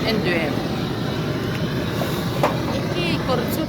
En duh em? Enge kawr chu?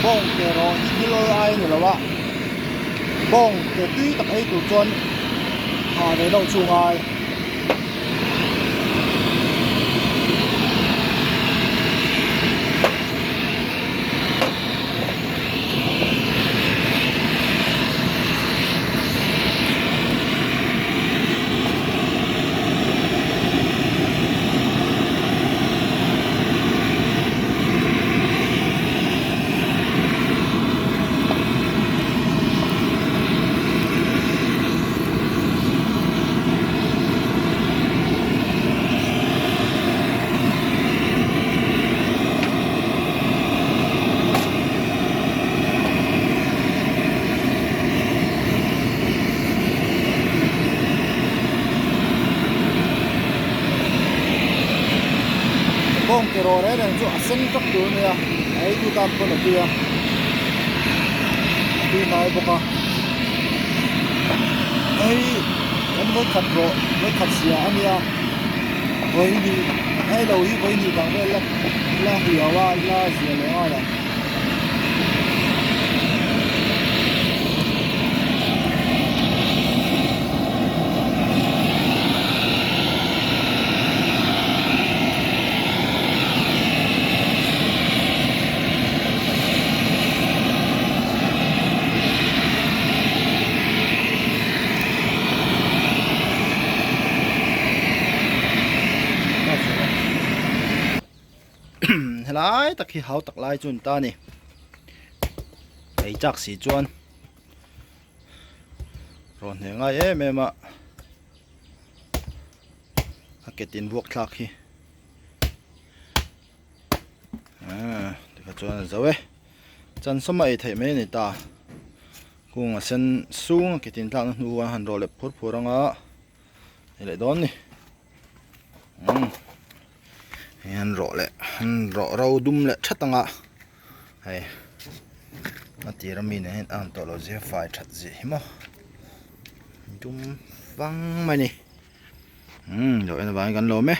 Bawng ke rawh hi thil awl ai ni lo a bawng ke tui tak ei tur chuan ha ve deuh chu ngai. Bawng ke rawh reng reng chu a sen vek tur a nia a eitu tan pawn a tui a a tui hnai bawk a hei kan vawikhat rawh vawikhat zia a nia vawihnih hei lo hi vawihnih dang vel la la hliau a la zia leh nghal ang. Helai tak hi hau tak lai chu an ta a ni ei chak si chuan rawn hne ngai em em a a ke tin vuak thlak hi ah tikha chuan a zo e chansawm a ei theih mai a ni ta kung a sen sung a ke tin tlakna hnu a han rawh leh phur phur anga ni leh dawn ni umm hei an rawh leh an rawh ro dum leh that anga hei a tir ami nen hian a han tawh loh zia fai that zia hi maw dum vang mai a ni umm lo en avangin kan lawm e.